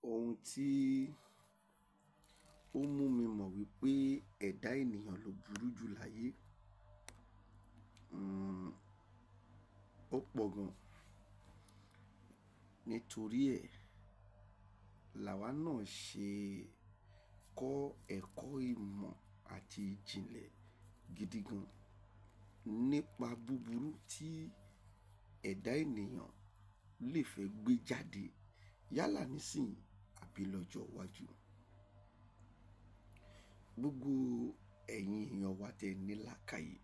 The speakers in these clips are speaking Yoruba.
Ohun tí ó mú mi mọ̀ wípé ẹ̀dá ènìyàn ló burú jù láyé, mm, ó pọ̀ gan. Nítorí ẹ̀, làwa náà ṣe kọ́ ẹ̀kọ́ ìmọ̀ àti ìjìnlẹ̀ gidi gan nípa búburú tí ẹ̀dá ènìyàn lè fẹ́ gbé jáde yálà nísìnyí àbí lọ́jọ́ iwájú. Gbogbo ẹ̀yin èèyàn wa tẹ ní làákàyè.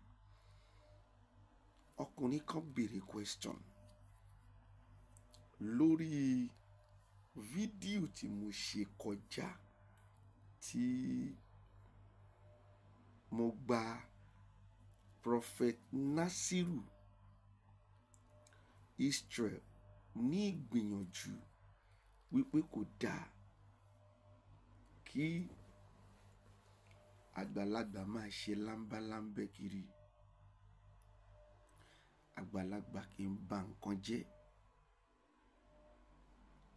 Ọkùnrin kan béèrè question lórí fídíò tí mo ṣe kọjá tí mo gba Prophet Nasiru Israel ní ìgbìyànjú wípé kò dáa kí àgbàlagbà máa ṣe láńbáláńbẹ́ kiri. Àgbàlagbà kì í ba nǹkan jẹ́.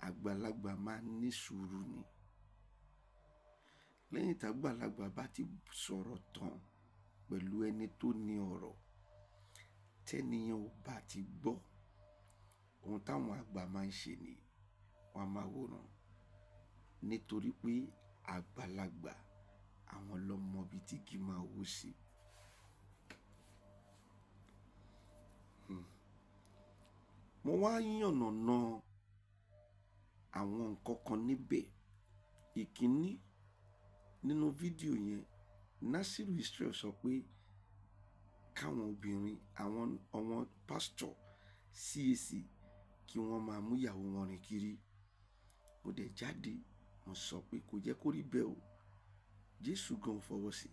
Àgbàlagbà máa ń ní sùúrù ni. Lẹ́yìn tí àgbàlagbà bá ti sọ̀rọ̀ tán pẹ̀lú ẹni tó ní ọ̀rọ̀, tẹ́niyẹn ò bá ti gbọ́, ohun táwọn àgbà máa ń ṣe ni wọ́n á máa wòran. Nítorí pé àgbàlagbà àwọn ló mọ ibi tí igi máa wó sí. Mo wá yànnàná àwọn nǹkan kan níbẹ̀. Ìkíní nínú fídíò yẹn, Nasiru Israel sọ pé káwọn obìnrin, àwọn pásítọ̀ CAC kí wọ́n máa mú ìyàwó wọn rìn kiri. Mo dẹ̀ jáde, mo sọ pé kò jẹ́ kó rí bẹ́ẹ̀ o. Jésù gan fọwọ́ sí.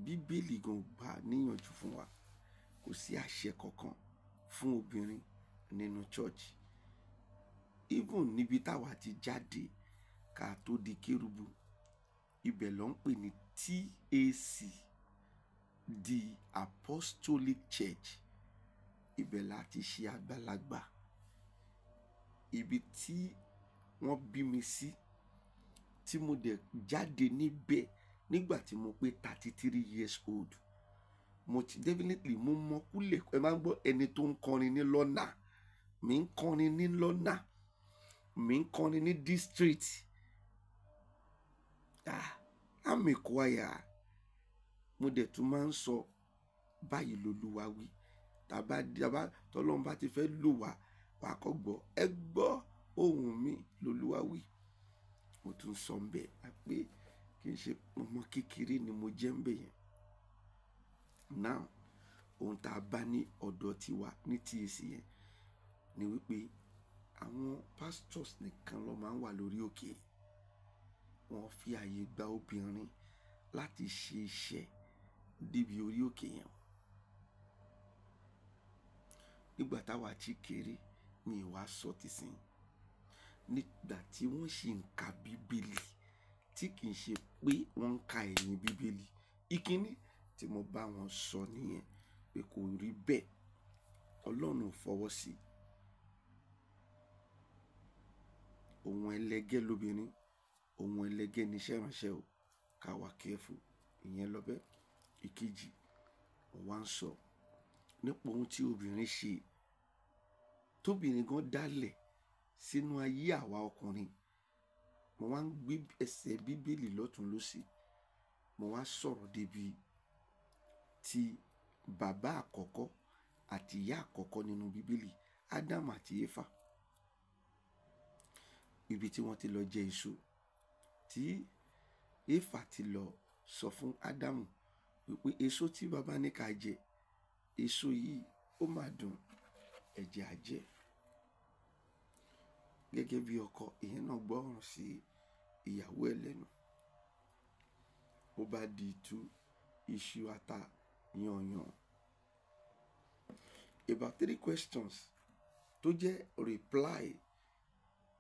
Bíbélì gan gbà níyànjú fún wa. Kò sí àṣẹ kankan fún obìnrin nínú church. Even níbi táwa ti jáde ká tó di kérúbù, ibẹ̀ ló ń pè ní TAC, The Apostolic Church. Ibẹ̀ la ti ṣe àgbàlagbà. Ibi tí wọ́n bí mi sí, tí mo dẹ̀ jáde níbẹ̀ nígbà tí mo pé 33 years old. Mo ti definitely mo mọ kúlẹ̀. Ẹ máa ń gbọ́ ẹni tó ń kọrin ní lọ́nà. Mi ń kọrin ní lọ́nà. Mi ń kọrin ní district. I'm a choir. Mo dẹ̀ tún máa ń sọ báyìí lOlúwa wí. Tàbá tọ́lọ́run bá ti fẹ́ lò wá, wà á kọ́ gbọ́. Ẹ gbọ́ ohùn mi lOlúwa wí. Mo tún sọ ń bẹ̀ pé kì í ṣe ọmọ kékeré ni mo jẹ́ ń bẹ̀ yẹn. Now, ohun tá a bá ní ọ̀dọ̀ tiwa ní TAC yẹn ni wípé àwọn pastors nìkan ló máa ń wà lórí òkè. Wọ́n fi ààyè gba obìnrin láti ṣe iṣẹ́ débi orí òkè yẹn. Nígbà táwa ti kéré, mi ò wá sọ tìsín. Nígbà tí wọ́n sì ń ka Bíbélì, tí kì í ṣe pé wọ́n ń ka ẹ̀yìn Bíbélì. Ìkíní tí mo bá wọn sọ nìyẹn pé kò rí bẹ́ẹ̀. Ọlọ́run ò fọwọ́ sí. Ohun ẹlẹgẹ́ lóbìnrin, ohun ẹlẹgẹ́ ni iṣẹ́ ìránṣẹ́ o. Ká wà careful. Ìyẹn lọ bẹ́ẹ̀. Ìkejì, mo wá ń sọ nípa ohun tí obìnrin ṣe. Tóbìnrin gan dálẹ̀ sínú ayé àwa ọkùnrin. Mo wá ń gbé ẹsẹ̀ Bíbélì lọ́tùn lósì. Mo wá sọ̀rọ̀ débi tí bàbá àkọ́kọ́ àti ìyá àkọ́kọ́ nínú Bíbélì, Ádámù àti Éfà. Ibi tí wọ́n ti lọ jẹ èso, tí Éfà ti lọ sọ fún Ádámù wípé èso tí bàbá ní ká jẹ, èso yìí ó máa dùn, ẹ jẹ́ á jẹ. Gẹ́gẹ́ bí ọkọ, ìyẹn náà gbọ́ràn sí ìyàwó ẹ̀ lẹ́nu. Ó bá di tú iṣu ata yanyan. About 3 questions tó jẹ́ reply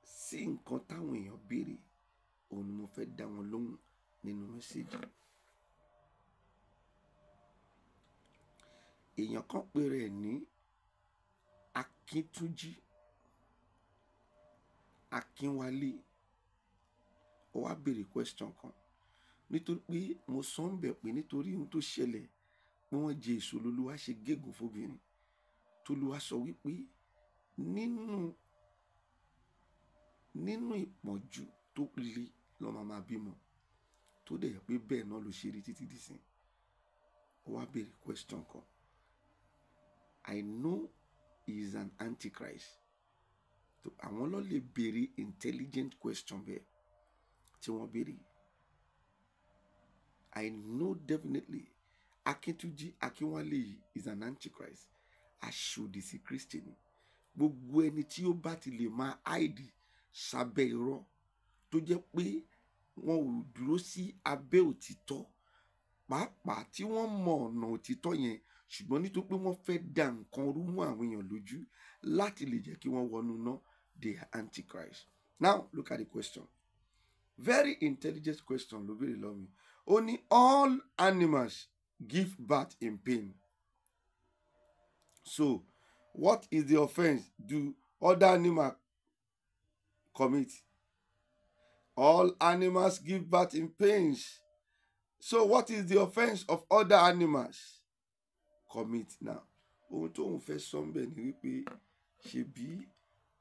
sí nǹkan táwọn èèyàn béèrè, òun ni mo fẹ́ dá wọn lóhùn nínú message. Èèyàn kan pè rẹ̀ ní Akíntúnjí Akínwálé. Ó wá béèrè question kan, nítorí pé mo sọ ń bẹ̀ pé nítorí ohun tó ṣẹlẹ̀ pé wọ́n jẹ èso lolúwa ṣe gégùn fóbìnrin, tolúwa sọ wípé nínú ìpọ́njú tó le lọ́ máa bímọ, tó dẹ̀ yẹ pé bẹ́ẹ̀ náà ló ṣe rí títí dìsín. Ó wá béèrè question kan. I know he is an antichrist. Àwọn ló lè béèrè intelligent question bẹ́ẹ̀ tí wọ́n béèrè. I know definitely Akíntúnjí Akínwálé yìí is an antichrist. Aṣòdì sí Kristi ni. Gbogbo ẹni tí ó bá ti lè máa hide sábẹ́ irọ́, tó jẹ́ pé wọn ò dúró sí abẹ́ òtítọ́, pàápàá tí wọ́n mọ ọ̀nà òtítọ́ yẹn, ṣùgbọ́n nítorí pé wọ́n fẹ́ da nǹkan rú mọ́ àwọn èèyàn lójú láti lè jẹ́ kí wọ́n wọnú iná, they are antichrist. Now look at the question. Very intelligent question ló béèrè lọ́wọ́ mi. Ó ní all animals give birth in pain. So what is the offence do other animals commit? All animals give birth in pains. So what is the offence of other animals commit now? Ohun tóun fẹ́ sọ ń bẹ̀ ni wípé ṣebí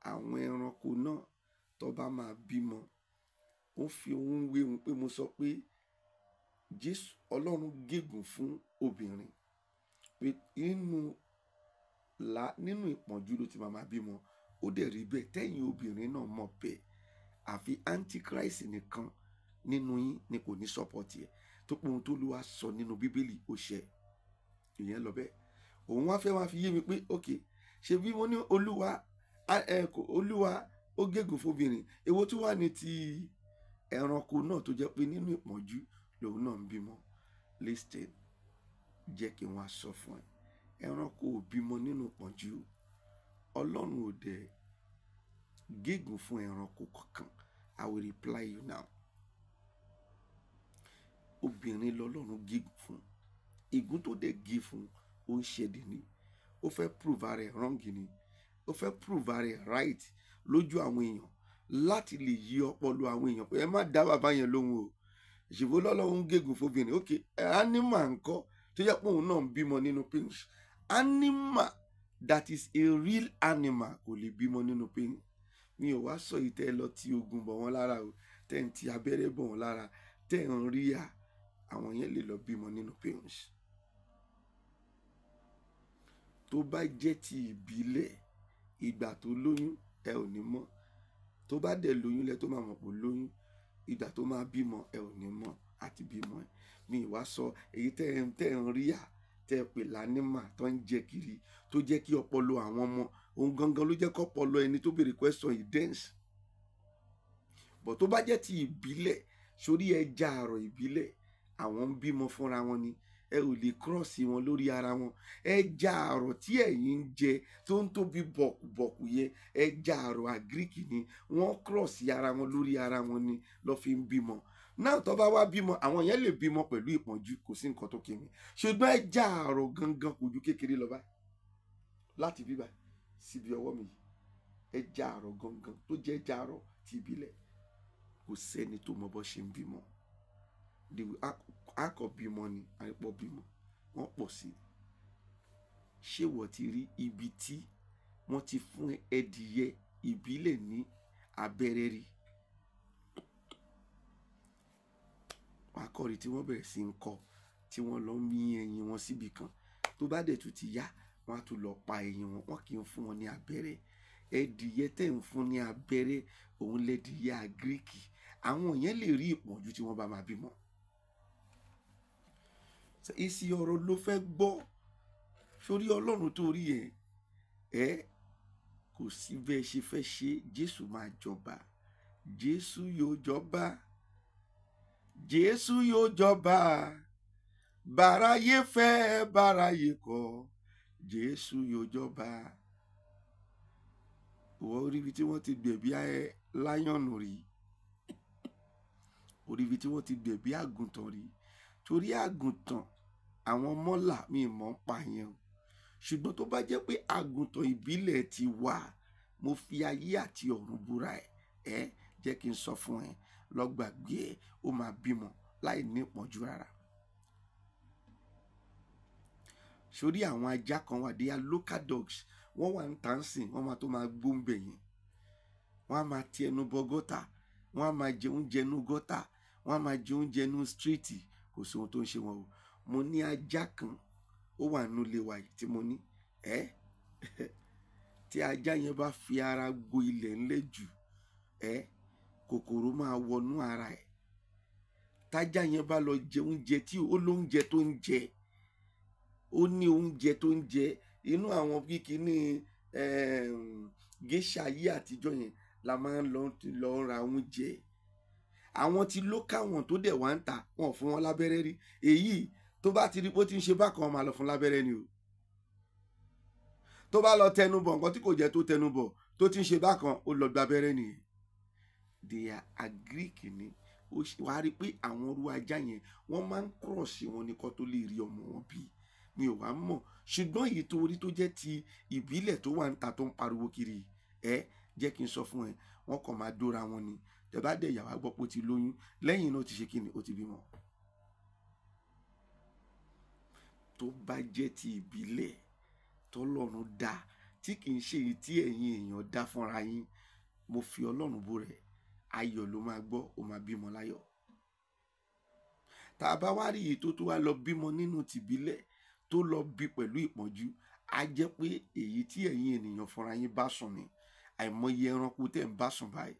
àwọn ẹranko náà tó bá máa bímọ, ó fi ohun wé wọn pé mo sọ pé Jésù Ọlọ́run gégùn fún obìnrin pé nínú ìpọ́njú ló ti máa bímọ. Ó dẹ̀ rí bẹ́ẹ̀, tẹ́yìn obìnrin náà mọ̀ bẹ́ẹ̀. Àfi antichrist nìkan nínú yín ni kò ní support ẹ̀, tó pé ohun tó Olúwa sọ nínú Bíbélì ó ṣẹ. Ìyẹn lọ bẹ́ẹ̀. Òun wá fẹ́ wá fi yé mi pé ok, ṣe bí mo ní Olúwa Olúwa ó gégùn fóbìnrin, èwo tó wà ní ti ẹranko náà tó jẹ́ pé nínú ìpọ́njú lòun náà ń bímọ. Listen, jẹ́ kí wọ́n á sọ fún ẹ, ẹranko ò bímọ nínú ìpọ́njú. Ọlọ́run ò dẹ̀ gégùn fún ẹranko kankan. I will reply you now. Obìnrin lọ́lọ́run gégùn fún. Ègún tó dẹ̀ gé fún, ó ń ṣe dì ní. Ó fẹ́ prove ara ẹ̀ wrong ni. Ó fẹ́ prove ara ẹ̀ right lójú àwọn èèyàn láti lè yí ọpọlọ àwọn èèyàn pé ẹ má dá bàbá yẹn lóhùn o. Ìṣèbó lọ́lọ́run gégùn fóbìnrin. Ok, animal ńkọ́ tó jẹ́ pé òun náà ń bímọ nínú pains. Animal that is a real animal kò lè bímọ nínú pain. Mi ò wá sọ yìí tẹ́ lọ tí ogun bọ̀ wọ́n lára o, tẹ́ ń ti abẹ́rẹ́ bọ̀ wọ́n lára, tẹ́ ń rí à, àwọn yẹn lè lọ bímọ nínú pains. Tó bá jẹ́ ti ìbílẹ̀, ìgbà tó lóyún ẹ ò ní mọ̀. Tó bá dẹ̀ lóyún lẹ tó máa mọ̀ pé lóyún, ìgbà tó máa bímọ ẹ ò ní mọ̀ àti bímọ ẹ. Mi ò wá sọ èyí tẹ́ ń rí à, tẹ́ pè lánímà tó ń jẹ kiri, tó jẹ́ kí ọpọlọ àwọn ọmọ òun gangan ló jẹ́ kó ọpọlọ ẹni tó béèrè question yìí dense. But tó bá jẹ́ ti ìbílẹ̀, sórí ẹja àrọ̀ ìbílẹ̀, àwọn ń bímọ fúnra wọn ni. Ẹ ò lè cross wọn lórí ara wọn. Ẹja àrọ̀ tí ẹ̀yin ń jẹ tó ń tóbi bọ̀kùbọ̀kù yẹn, ẹja àrọ̀ àgíríkì ni. Wọ́n cross ara wọn lórí ara wọn ni lọ́ fi ń bímọ. Náà tó bá wá bímọ, àwọn yẹn lè bímọ pẹ̀lú ìpọ́njú, kò sí nǹkan tó kí mi. Ṣùgbọ́n ẹja àrọ̀ gangan kò ju kékeré lọ báyìí. Láti bíbá síbi ọwọ́ mi yìí, ẹja àrọ̀ gangan tó jẹ́ ẹja àrọ̀ ti ìbílẹ̀, kò sẹ́ni tó mọ bó ṣe ń bímọ. Akọ bímọ ni, àìpọ̀ bímọ, wọ́n pọ̀ sí i. Ṣé wọ́n ti rí ibi tí wọ́n ti fún ẹdìyẹ ìbílẹ̀ ní abẹ́rẹ́ rí? Akọ̀rí tí wọ́n bẹ̀rẹ̀ sí ń kọ, tí wọ́n lọ mí ẹyin wọn síbi kan. Tó bá dẹ̀ tún ti yá, wọ́n á tún lọ pa ẹyin wọn, wọ́n kì í fún wọn ní abẹ́rẹ́. Ẹdìyẹ tẹ̀ ń fún ní abẹ́rẹ́, òun lẹ́dìyẹ àgíríkì. Àwọn yẹn lè rí ìpọ́njú tí wọ́n bá máa bímọ. Èsì ọ̀rọ̀ ló fẹ́ gbọ́. Sórí Ọlọ́run tó rí ẹ, ẹ kò sí bẹ́ẹ̀ ṣe fẹ́ ṣe, Jésù máa jọba. Jésù yóò jọba. Jésù yóò jọba. Báráyé fẹ́, báráyé kọ̀, Jésù yóò jọba. Ìwọ rí ibi tí wọ́n ti gbẹ̀bí láyọ̀nù rí. Orí ibi tí wọ́n ti gbẹ̀bí àgùntàn rí. Torí àgùntàn àwọn mọ́là mi mọ̀ ń pa yẹn o. Ṣùgbọ́n tó bá jẹ́ pé àgùntàn ìbílẹ̀ ti wà, mo fi ayé àti ọ̀run búra ẹ̀. Jẹ́ kí n sọ fún ẹ, lọ gbàgbé ẹ, ó máa bímọ láì ní ìpọ́njú rárá. Sórí àwọn ajá kan wà, they are local dogs, wọ́n wà ń tàn sìn, wọ́n máa tó máa gbóǹbẹ̀ yẹn, wọ́n á máa ti ẹnu bọ gọ́tà, wọ́n á máa jẹ oúnjẹ nú gọ́tà, wọ́n á máa jẹ oúnjẹ nú street. Kò sí ohun tó ń ṣe wọn o. Mo ní ajá kan, ó wà nínú ilé wa yìí tí mo ní ẹ́ tí ajá yẹn bá fi ara gbo ilẹ̀ ńlẹ̀ jù ẹ́, kòkòrò máa wọnú ara ẹ̀. Tájá yẹn bá lọ jẹ oúnjẹ tí ó lóúnjẹ tó ń jẹ, ó ní oúnjẹ tó ń jẹ inú àwọn kíkiní géṣà ayé àtijọ́ yẹn la máa ń lọ ra oúnjẹ. Àwọn tí local wọn tó dẹ̀ wá ń tà, wọn ò fún wọn lábẹ́rẹ́ rí. Èyí tó bá ti rí pé ó ti ń ṣe bákan, máa lọ fún lábẹ́rẹ́ ni o. Tó bá lọ tẹnu bọ̀ nǹkan tí kò jẹ́ tó tẹnu bọ̀, tó ti ń ṣe bákan, ó lọ gba abẹ́rẹ́ nìyẹn. They are agric ni. Wàá rí i pé àwọn irú ajá yẹn, wọ́n máa ń cross wọn ní kó tó lè rí ọmọ wọn bí. Mi ò wá mọ̀, ṣùgbọ́n èyí tó rí tó jẹ́ ti ìbílẹ̀ tó wà ń ta tó ń pariwo kiri ẹ, jẹ́ kí n sọ fún ẹ, wọ́n kàn máa dóra wọn ni. Tẹ bá dẹ̀ yàwá gbọ́ pé ó ti lóyún, lẹ́yìn náà ó ti ṣe kí ni, ó ti bímọ. Tó bá jẹ́ ti ìbílẹ̀ tọ́lọ́run dá, tí kì í ṣe èyí tí ẹ̀yin èèyàn dá fúnra yín, mo fi Ọlọ́run bú rẹ̀, ayọ̀ ló máa gbọ́, ó máa bímọ láyọ̀. Tá a bá wá rí èyí tó tó wá lọ bímọ nínú tìbílẹ̀, tó lọ bí pẹ̀lú ìpọ́njú, á jẹ́ pé èyí tí ẹ̀yin ènìyàn fúnra yín bá sùn ni. Àìmọye ẹranko tẹ̀ ń bá sùn báyìí.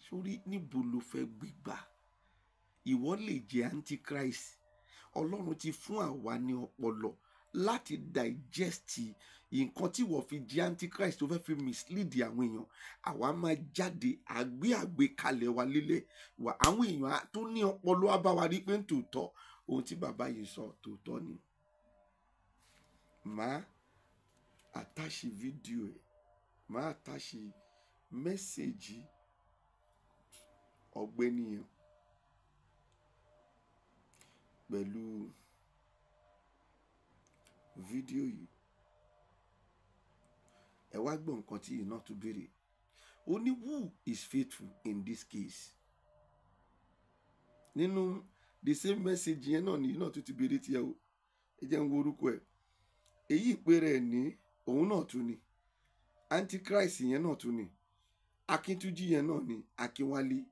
Sórí níbo ló fẹ́ gbégbá? Ìwọ lè jẹ́ antichrist. Ọlọ́run ti fún àwa ní ọpọlọ láti digest nǹkan tí wọ́n fi jẹ́ antichrist tó fẹ́ fi mislead àwọn èèyàn. Àwa máa jáde àgbé àgbékalẹ̀ wa lélẹ̀ wà, àwọn èèyàn tó ní ọpọlọ á bá wa rí pé tòótọ́ ohun tí bàbá yìí sọ tòótọ́ ni. Màá attach fídíò ẹ̀, màá attach message ọ̀gbẹ́ni yẹn pẹ̀lú fídíò yìí. Ẹ wá gbọ́ nǹkan tí iná tún béèrè. Ó ní, "Who is faithful in this case?" Nínú the same message yẹn náà ni iná tún ti béèrè tiẹ̀ o. Ẹ jẹ́ ń wo orúkọ ẹ̀. Èyí ìpè rẹ̀ ní òun náà tún ni antichrist yẹn náà tún ni Akíntúnjí yẹn náà ni Akínwálé.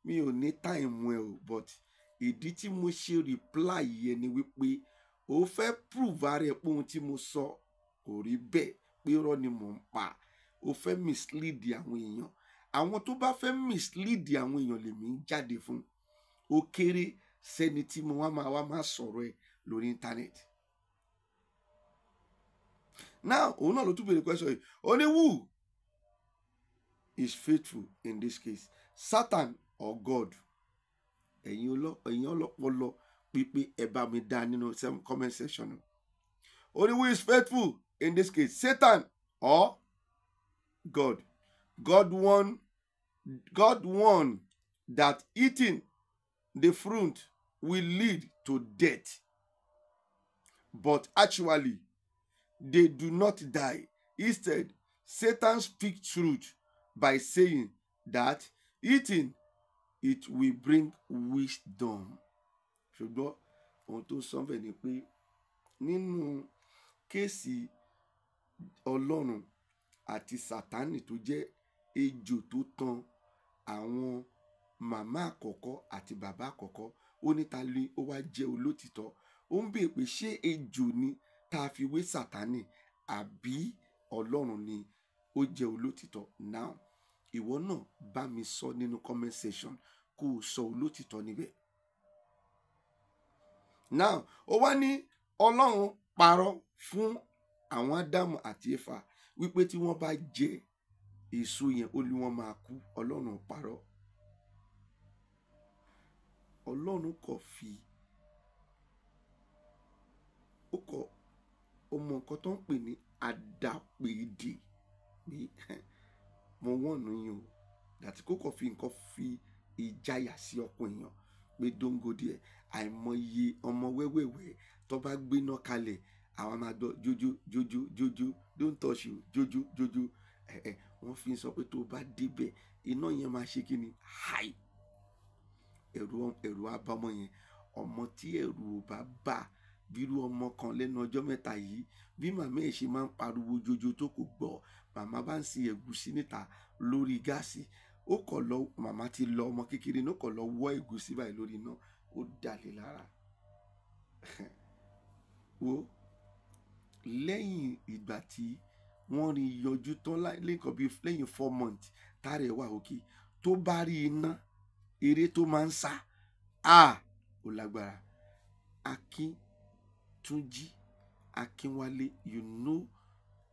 Mi ò ní time ẹ o, but ìdí tí mo ṣe reply yẹn ni wípé ó fẹ́ prove ara ẹ̀ pé ohun tí mo sọ kò rí bẹ́ẹ̀, pé irọ́ ni mò ń pa. Ó fẹ́ mislead àwọn èèyàn. Àwọn tó bá fẹ́ mislead àwọn èèyàn lèmi ń jáde fún. Ó kéré sẹ́ni tí mo wá máa sọ̀rọ̀ ẹ̀ lórí internet. Now, òun náà ló tún béèrè question yìí. Ó ní, "Who is faithful in this case, Satan or God?" Ẹ̀yin ọlọ́pọlọ pípé, ẹ bá mi dá nínú comment section. Ó ní, "Who is faithful in this case, Satan or God?" God warned that eating the fruit will lead to death, but actually they do not die. Instead, Satan speaks truth by saying that eating it will bring wisdom. Ṣùgbọ́n ohun tó sọ bẹ́ẹ̀ ni pé nínú case Ọlọ́run àti Sátánì tó jẹ́ ejò tó tan àwọn màmá àkọ́kọ́ àti bàbá àkọ́kọ́, ó ní ta lé ó wá jẹ́ olótìtọ́? Ó ń bèèrè pé ṣé ejò ni tá a fi wé Sátánì àbí Ọlọ́run ni ó jẹ́ olótìtọ́? Now, ìwọ náà bá mi sọ nínú comment section, kó o sọ olótìtọ́ níbẹ̀. Now, ó wá ní Ọlọ́run parọ́ fún àwọn Ádámù àti Éfà wípé tí wọ́n bá jẹ èso yẹn, ó ní wọ́n máa kú. Ọlọ́run parọ́? Ọlọ́run kò fi ó kọ ó mọ nǹkan tó ń pè ní àdàpè èdè pé mo wọ̀nù yín o, àti kó kàn fi nǹkan fi ìjayà sí ọkàn èèyàn pé dóńgó díẹ̀. Àìmọye ọmọ wẹ́wẹ́wẹ́ tó bá gbéná kalẹ̀, àwọn máa gbọ́ jójó jójó jójó, don't touch you, jójó jójó. Ẹ ẹ wọ́n fi ń sọ pé tó bá débẹ̀ Iná yẹn máa ṣe kí ni? Háì! Ẹ̀rù á bá ọmọ yẹn. Ọmọ tí ẹ̀rù ò bá bà, bírú ọmọ kan lẹ́nu ọjọ́ mẹ́ta yìí, bí màmá ẹ̀ ṣe máa ń pariwo jojo tó kò gbọ́, màmá bá ń ṣe ẹ̀gúsí níta lórí gáàsì, ó kọ̀ lọ, màmá ti lọ, ọmọ kékeré ní ó kọ̀ lọ wọ́ ẹ̀gúsí báyìí lórí iná, ó dà lé lára. Wo lẹ́yìn ìgbà tí wọ́n rí yọjú tán lẹ́yìn bí lẹ́yìn 4 months tára ẹ̀ wà òkè, tó bá rí iná, eré tó máa ń sá, ah, ó lágbára. Akíntúnjí Akínwálé, you know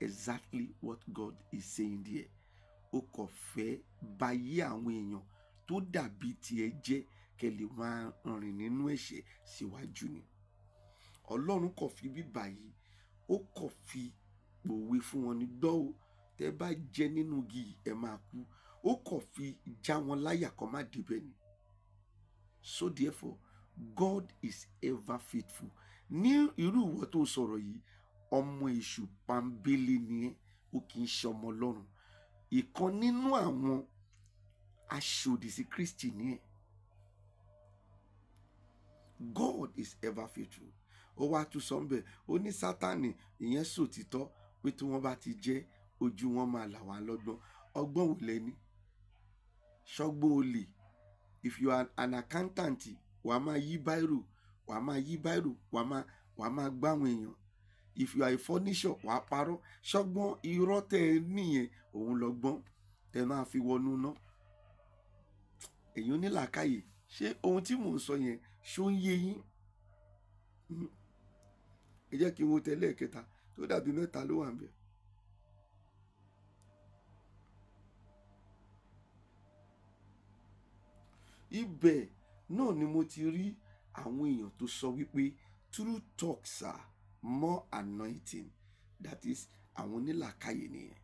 exactly what God is saying there. Ó kàn fẹ́ bayé àwọn èèyàn tó dàbí tiẹ̀ jẹ́ kẹ́ lè máa rìn nínú ẹ̀ṣẹ̀ síwájú ni. Ọlọ́run kàn fi bíbà yìí, ó kàn fi pòwe fún wọn ní gbọ́ o, tẹ́ bá jẹ nínú igi yìí, ẹ máa kú. Ó kàn fi já wọn láyà kó má débẹ̀ ni. So therefore, God is ever faithful. Ní irú ìwọ tó sọ̀rọ̀ yìí, ọmọ èṣù pọ́nbélé ni ẹ́, ó kì í ṣe ọmọ Ọlọ́run. Ìkan nínú àwọn aṣòdì sí Kristi ni ẹ́. God is ever faithful. Ó wá tún sọ ńbẹ̀, ó ní Sátánì ìyẹn sòtítọ́ pé tí wọ́n bá ti jẹ́, ojú wọn máa là wá lọ́gbọ́n. Ọgbọ́n wò lẹ́ni? Ṣọ́gbọ́n olè. If you are an accountant, wàá máa yí báírò, wàá máa yí báírò, wàá máa gbáwọn èèyàn. If you are a furniture, wàá parọ́. Ṣọ́gbọ́n irọ́ tẹ́ ẹ níyẹn, òun lọ́gbọ́n tẹ́ máa fi wọnú ná. Èyí onílàákàyè, ṣé ohun tí mò ń sọ yẹn ṣó ń yé yín? Ẹ jẹ́ kí n wo tẹ́lẹ̀ kẹta tó dàbí mẹ́ta ló wà níbẹ̀. Ibẹ̀ náà ni mo ti rí àwọn èèyàn tó sọ wípé true talk sir, more anointing. That is, àwọn onílàákàyè nìyẹn.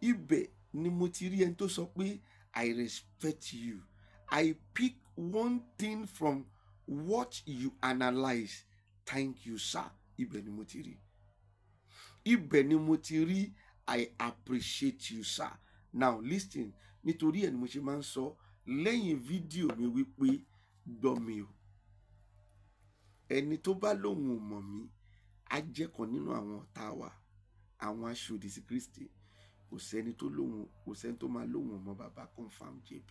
Ibẹ̀ ni mo ti rí ẹni tó sọ pé I respect you, I pick one thing from what you analyse, thank you sir. Ibẹ̀ ni mo ti rí, ibẹ̀ ni mo ti rí I appreciate you sir. Now listen, nítorí ẹ̀ ni mo ṣe máa ń sọ lẹ́yìn fídíò mi wípé gbọ́ mi o, ẹni tó bá lóun ò mọ̀ mí á jẹ́ kan nínú àwọn ọ̀tá wa, àwọn aṣòdì sí Kristi. Kò sẹ́ni tó lóun, kò sẹ́ni tó máa lóun ò mọ̀ bàbá Confirm JP.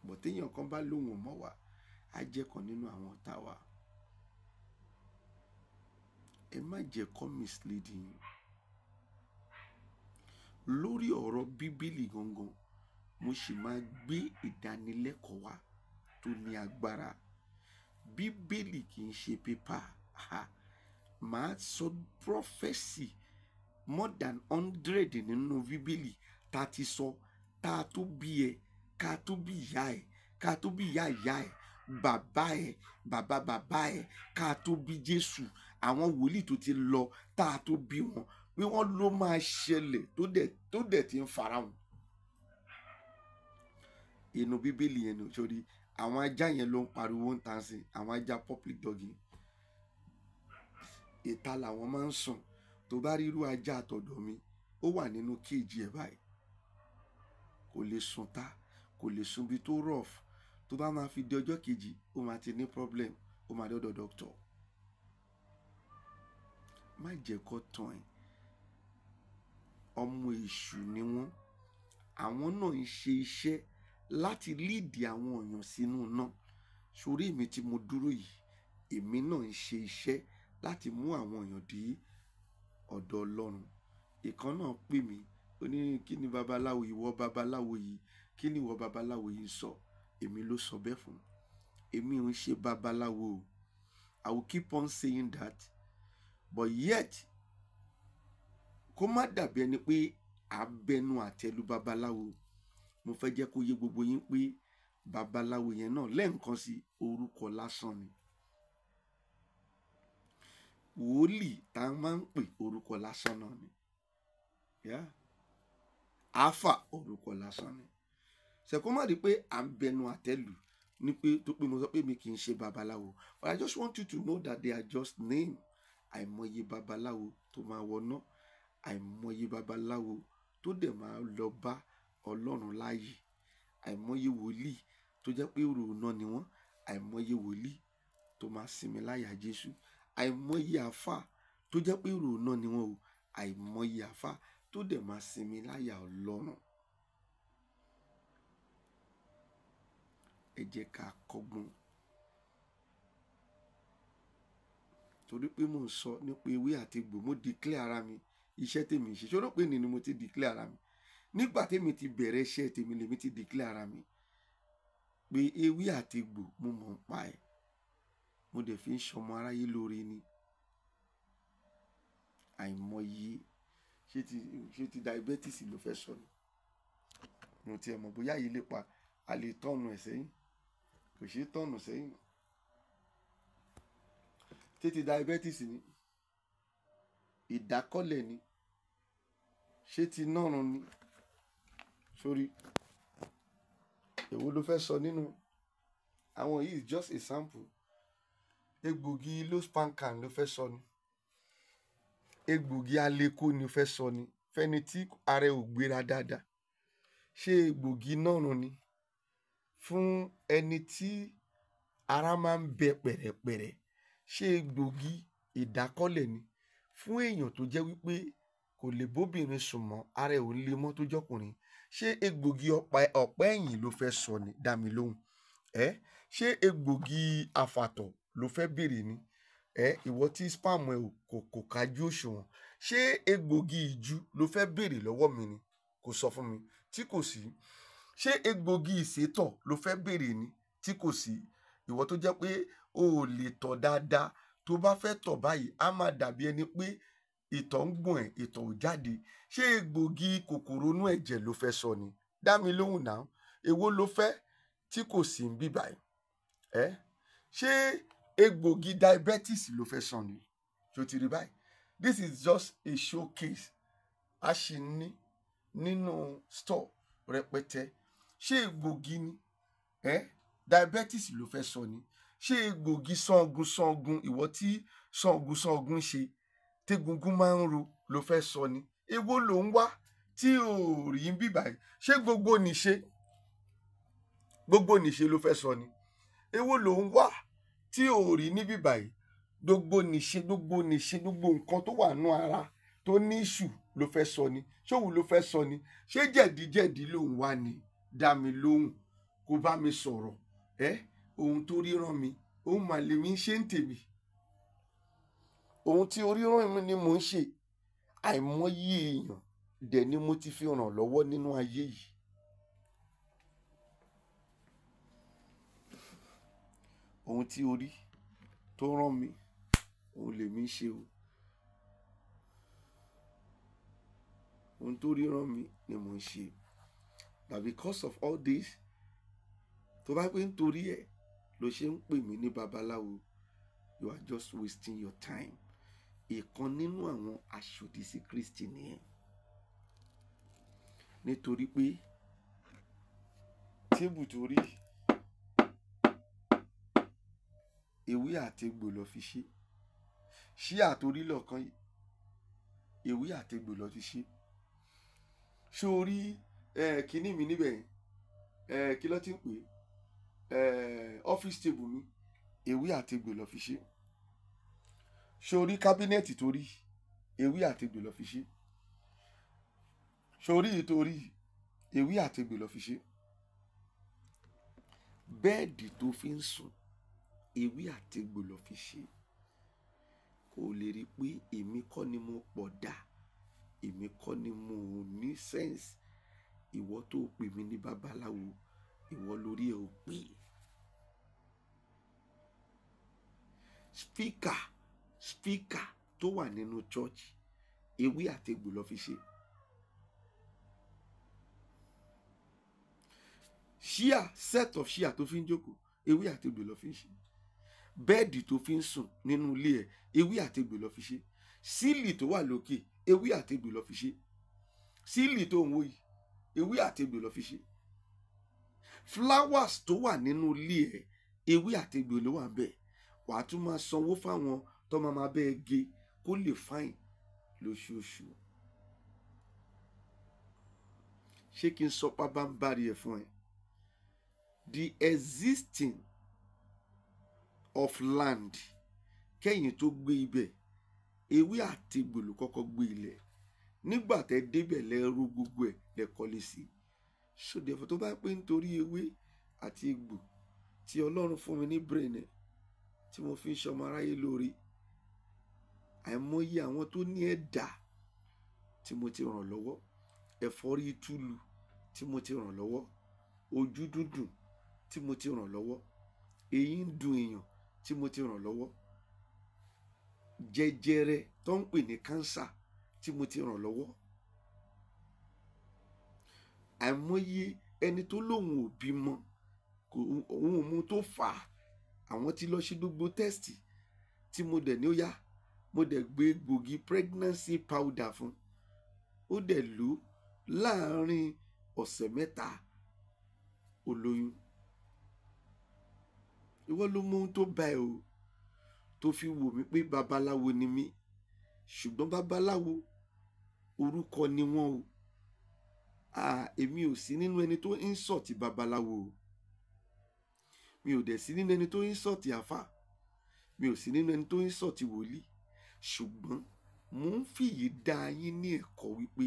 Bọ̀téèyàn kan bá lóun ò mọ̀ wá, á jẹ́ kan nínú àwọn ọ̀tá wa. Ẹ má jẹ́ kó mislead yín lórí ọ̀rọ̀ Bíbélì gangan. Mo sì máa gbé ìdánilẹ́kọ̀ọ́ wá tó ní agbára. Bíbélì kì í ṣe pépà. Màá sọ prophecy more than 100 nínú Bíbélì tá a ti sọ tá a tó bí ẹ, ká tó bí ìyá ẹ, ká tó bí ìyá ìyá ẹ, bàbá ẹ, bàbá bàbá ẹ, ká tó bí Jésù, àwọn wòlíì tó ti lọ tá a tó bí wọn, pé wọ́n ló máa ṣẹlẹ̀ tó dẹ̀ ti ń farahàn inú Bíbélì yẹn ni. Sórí àwọn ajá yẹn ló ń pariwo ń tàn sí àwọn ajá public dog yìí, ìta làwọn máa ń sùn. Tó bá rí irú ajá àtọ̀dọ̀ mi, ó wà nínú cage ẹ̀ báyìí, kò lè sùn ta, kò lè sùn bí tó rough. Tó bá máa fi di ọjọ́ kejì, ó máa ti ní problem, ó máa dọ́dọ̀ doctor. Má jẹ́ kó tàn ẹ́. Ọmọ èṣù ni wọ́n. Àwọn náà ń ṣe iṣẹ́ láti lead àwọn èèyàn sínú náà. Sórí èmi tí mo dúró yìí, èmi náà ń ṣe iṣẹ́ láti mú àwọn èèyàn dé ọ̀dọ̀ Ọlọ́run. Ìkan náà pè mí, ó ní kí ni babaláwo, ìwọ babaláwo yìí, kí ni ìwọ babaláwo yìí ń sọ? Èmi ló sọ bẹ́ẹ̀ fún. Èmi ò ń ṣe babaláwo o. I will keep on saying that, but yet kó má dàbí ẹni pé abẹnu àtẹlu babaláwo, mo fẹ́ jẹ́ kó yé gbogbo yín pé babaláwo yẹn náà lẹ́ẹ̀kan sí, orúkọ lásán ni. Wòlíì tá a máa ń pè, orúkọ lásán náà ni. Yeah. Alpha, orúkọ lásán ni. Ṣẹ̀kọ́ má rí pé à ń bẹnu àtẹ́lù ní pé tó pé mo sọ pé mi kì í ṣe babaláwo, but I just want you to know that they are just name. Àìmọye babaláwo tó máa wọná, àìmọye babaláwo. tó dẹ̀ máa lọ bá Ọlọ́run láàyè. Àìmọye wòlíì tó jẹ́ pé èrò iná ni wọ́n. Àìmọye wòlíì tó máa sinmi láyà Jésù. Àìmọye àáfà tó jẹ́ pé èrò iná ni wọ́n o. Àìmọye àáfà tó dẹ̀ máa sinmi láyà Ọlọ́run. Ẹ jẹ́ ká kọ́gbọ́n. Torí pé mò ń sọ nípa ewé àti egbò, mo declare ara mi, iṣẹ́ tèmi ń ṣe. Ṣé o rò pé ní ni mo ti declare ara mi? Nígbà tèmi ti bẹ̀rẹ̀ iṣẹ́ tèmi lèmi ti declare ara mi pé ewé àti egbò mo mọ̀ ń pa ẹ̀. Mo dẹ̀ fi ń ṣọmọ aráyé lóore ni. Àìmọye ṣé ti diabetes ló fẹ́ sọ ni? Mi ò tiẹ̀ mọ̀ bóyá yìí lè pa, a lè tọ̀nù ẹ̀ sẹ́yìn. Kò ṣeé tọ̀nù sẹ́yìn. Ṣé ti diabetes ni? Ìdákọ́lẹ̀ ni? Ṣé ti nọ́run ni? Sórí, èwo ló fẹ́ sọ nínú àwọn yìí is just a sample. Egbògi low spankan ló fẹ́ sọ ni. Egbògi aleko ni ó fẹ́ sọ ni. Fẹ́ni tí ara ẹ̀ ò gbéra dáadáa. Ṣé egbògi nọ́run ni? Fún ẹni tí ara máa ń bẹ pẹ̀rẹ̀pẹ̀rẹ̀. Ṣé egbògi ìdákọ́lẹ̀ ni? Fún èèyàn tó jẹ́ wípé kò lè bóbìnrin sùn mọ́, ara ẹ̀ ò lè mọ́ tó jọ́kùnrin. Ṣé egbògi ọ̀pá ẹ̀yìn ló fẹ́ sọ ni? Dá mi lóhùn. Ẹ́ ṣé egbògi àfàtọ̀ ló fẹ́ bèrè ni? Ẹ́ ìwọ tí spam ẹ kò kájú òṣùwọ̀n. Ṣé egbògi ìju ló fẹ́ bèrè lọ́wọ́ mi ni? Kò sọ fún mi tí kò sí. Ṣé egbògi ìsétọ̀ ló fẹ́ bèrè ni tí kò sí? Ìwọ tó jẹ́ pé o ò lè tọ̀ dáadáa, tó bá fẹ́ tọ̀ báyìí, á máa dàbí ẹni pé ìtọ̀ ń gbọ̀n ẹ̀, ìtọ̀ ò jáde. Ṣé egbògi kòkòrò inú ẹ̀jẹ̀ ló fẹ́ sọ ni? Dá mi lóhùn náà. Èwo ló fẹ́ tí kò sí ń bí báyìí? Ẹ́ ṣé egbògi diabetes ló fẹ́ sọ ni? Ṣé o ti rí báyìí? This is just a showcase. A ṣì ní nínú store rẹpẹtẹ. Ṣé egbògi ni? Ẹ́ diabetes ló fẹ́ sọ ni? Ṣé egbògi sangun sangun, ìwọ tí sangun sangun ṣe, tẹ́gungun máa ń ro ló fẹ́ sọ ni? Èwo ló ń wá tí ò rí ń bí báyìí? Ṣé gbogbo nìṣe? Gbogbo nìṣe ló fẹ́ sọ ni? Èwo ló ń wá tí ò rí níbí báyìí? Gbogbo nìṣe, gbogbo nìṣe, gbogbo nǹkan tó wà nú ara tó ní ìṣù ló fẹ́ sọ ni? Ṣé òun ló fẹ́ sọ ni? Ṣé jẹ̀díjẹ̀dí ló ń wá ni? Dá mi lóhùn, kó bá mi sọ̀rọ̀. Ẹ́ ohun tó ríran mi, òun mà lèmi ń ṣe ń tèmi. Ohun tí orí rán mi ni mò ń ṣe. Àìmọye èèyàn dẹ̀ ni mo ti fi ràn lọ́wọ́ nínú ayé yìí. Ohun tí orí tó rán mi, òun lèmi ń ṣe o. Ohun tó ríran mi ni mò ń ṣe. But because of all this, tó bá pé nítorí ẹ̀ ló ṣe ń pè mí ní babaláwo, you are just wasting your time. Ìkan nínú àwọn aṣòdì sí Kristi nìyẹn. Nítorí pé tébù tó rí ewé àti egbò ló fi ṣe. Ṣí àtorí lọ́ọ̀kan yìí, ewé àti egbò ló fi ṣe. Ṣé o rí kíní mi níbẹ̀ yẹn? Kí ló ti ń pè é? Office table mi, ewé àti egbò ló fi ṣe. Ṣé o rí kábínẹ̀tì tó rí? Ewé àti egbò ló fi ṣe. Ṣé o rí èyí tó rí? Ewé àti egbò ló fi ṣe. Bẹ́ẹ̀dì tó fi ń sùn, ewé àti egbò ló fi ṣe. Kò lè rí pé èmi kọ́ ni mo pọ̀ dà, èmi kọ́ ni mo ní sense. Ìwọ tó pè mí ní babaláwo, ìwọ lórí ẹ ò pé. Speaker tó wà nínú church, ewé àti egbò ló fi ṣe. Ṣíà, set of ṣíà tó fi ń jókòó, ewé àti egbò ló fi ń ṣe. Bẹ́ẹ̀dì tó fi ń sùn nínú ilé ẹ̀, ewé àti egbò ló fi ṣe. Sílì tó wà lókè, ewé àti egbò ló fi ṣe. Sílì tó ń wò yìí, ewé àti egbò ló fi ṣe. Flowers tó wà nínú ilé ẹ̀, ewé àti egbò ló wà ńbẹ̀. Wàá tún máa sanwó fáwọn tó máa máa bẹ́ẹ̀ gé kó lè fine lóṣooṣù. Ṣé kí n sọ pábánbárì ẹ̀ fún ẹ? The existing of land, kẹ́yìn tó gbé ibẹ̀, ewé àti egbò ló kọ́kọ́ gbé ilẹ̀. Nígbà tẹ́ débẹ̀ lẹ́rú gbogbo ẹ̀ lẹ́ kọ́lé sí. So therefore, tó bá pé nítorí ewé àti egbò tí Ọlọ́run fún mi ní brain ẹ̀ tí mo fi ń ṣọmọ aráyé lóore, àìmọye àwọn tó ní ẹ̀dà tí mo ti ràn lọ́wọ́, ẹ̀fọ́rí túlù tí mo ti ràn lọ́wọ́, ojú dúdùn tí mo ti ràn lọ́wọ́, eyín ń dùn èèyàn tí mo ti ràn lọ́wọ́, jẹjẹrẹ tó ń pè ní kánsà tí mo ti ràn lọ́wọ́, àìmọye ẹni tó lóun ò bímọ, òun ò mú tó fà á, àwọn tí lọ ṣe gbogbo tẹ́sítì tí mo dẹ̀ ní ó yá, mo dẹ̀ gbé gbòógì pregnancy powder fún, ó dẹ̀ lò láàárín ọ̀sẹ̀ 3 ó lóyún. Ìwọ ló mọ ohun tó bá ẹ o, tó fi wò mí pé babaláwo ni mí, ṣùgbọ́n babaláwo orúkọ ni wọ́n o. Èmi ò sí nínú ẹni tó ń sọ̀tì babaláwo o. Mi ò dẹ̀ sí nínú ẹni tó ń sọ̀tì àfà, mi ò sí nínú ẹni tó ń sọ̀tì wòlíì. Ṣùgbọ́n mò ń fìyí dá yín ní ẹ̀kọ́ wípé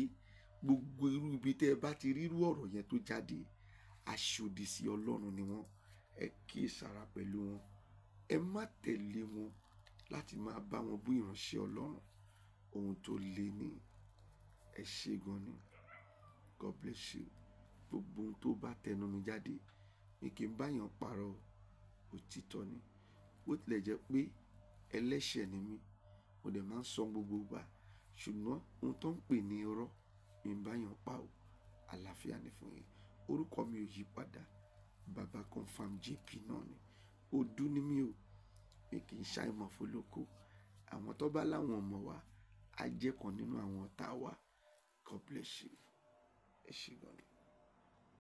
gbogbo irú ibi tẹ́ ẹ bá ti rírú ọ̀rọ̀ yẹn tó jáde, aṣòdì sí Ọlọ́run ni wọ́n. Ẹ kíyèsára pẹ̀lú wọn, ẹ má tẹ̀lé wọn láti máa bá wọn bú ìránṣẹ́ Ọlọ́run. Ohun tó le ní. Ẹ ṣé gan ni. God bless you. Gbogbo ohun tó bá tẹnu mi jáde, mi kì í báyàn parọ́, òtítọ́ ni. Bó tilẹ̀ jẹ́ pé ẹlẹ́ṣẹ̀ ni mí, mo dẹ̀ máa ń sọ gbogbo ìgbà, ṣùgbọ́n ohun tó ń pè ní irọ́, mi ń báyàn pa o. Àlàáfíà ni fún yín. Orúkọ mi ò yí padà. Baba Confirm JP náà ni. Odú ni mí o. Mi kì í ṣàìmọ̀ fólóko. Àwọn tó bá láwọn ọmọ wa, á jẹ́ kan nínú àwọn ọ̀tá wa. God bless you. Ẹ ṣé gan ni.